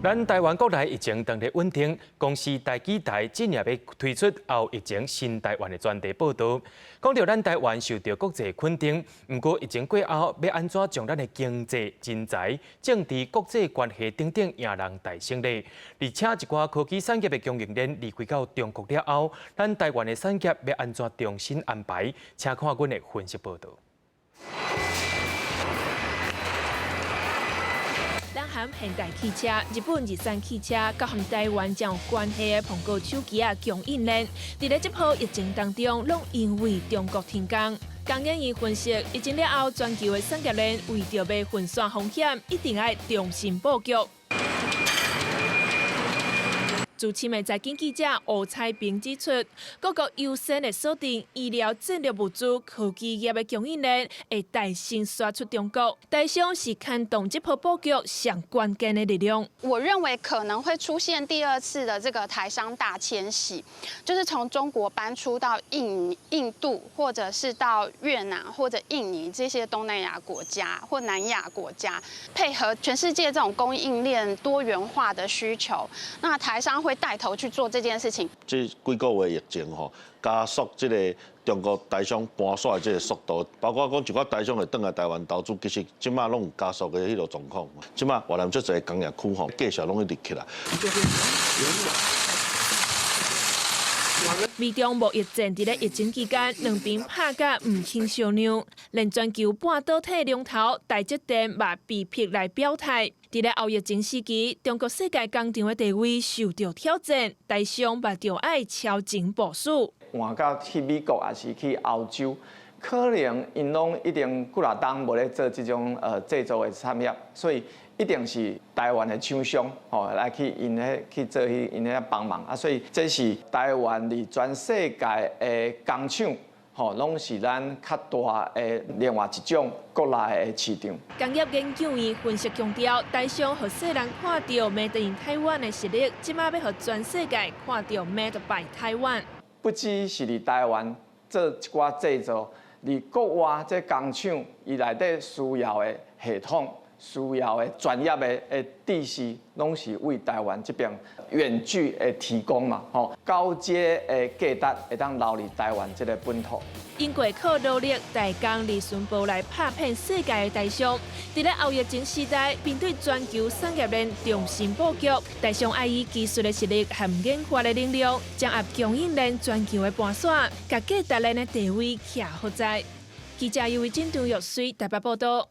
咱台灣國內疫情當咧穩定，公視台記台今日欲推出後疫情新台灣的專題報導。講著咱台灣受著國際肯定，毋過疫情過後，欲按怎將咱的經濟、人才、政治、國際關係等等贏人大勝利。而且一寡科技產業的供應鏈離開到中國了後，咱台灣的產業欲按怎重新安排？請看阮的分析報導。南韓現代汽車、日本日產汽車，佮和台灣誠有關係的蘋果手機仔供應鏈，佇咧這波疫情當中，攏因為中國停工。江研院分析，疫情了後，全球的產業鏈為著欲分散風險，一定愛重新布局。資深的財經記者吳彩萍指出，各國優先的鎖定醫療戰略物資、科技業的供應鏈，會帶先殺出中國。台商是牽動這波布局上關鍵的力量。我認為可能會出現第二次的這個台商大遷徙，就是從中國搬出到印度，或者是到越南或者印尼這些東南亞國家或南亞國家，配合全世界這種供應鏈多元化的需求，那台商會帶頭去做這件事情。這幾個月疫情吼，加速這個中國台商搬煞的這個速度，包括講一寡台商會轉來台灣投資，其實這馬攏有加速的彼個狀況。這馬越南足濟工業區吼，繼續攏一直起來。美中貿易戰佇咧疫情期間，兩邊拍甲毋肯相讓，連全球半導體龍頭台積電嘛被迫來表態。佇咧後疫情時期，中國世界工廠的地位受著挑戰，台商嘛著愛超前部署。換到去美國抑是去歐洲，可能𪜶攏已經幾若冬無咧做這種製造的產業，所以一定是台灣的廠商吼來去𪜶彼去做彼𪜶遐幫忙啊，所以這是台灣佇全世界的工廠吼，攏是咱較大的另外一種國內的市場。工業研究院分析強調，台商予世人看著 Made in Taiwan 的實力，這馬欲予全世界看著 Made by Taiwan。不只是佇台灣做一寡製造，佇國外這工廠伊內底需要的系統、需要的專業的知識，攏是為台灣這邊遠距的提供嘛，吼，高階的價值會當留佇台灣這个本土。英國靠努力代工利潤薄來拍遍世界的台商，佇咧後疫情時代，面對全球產業鏈重新布局，台商愛以技術的實力和研發的能力，掌握供應鏈全球的盤線，共價值鏈的地位徛予在。記者尤維真、張玉水台北報導。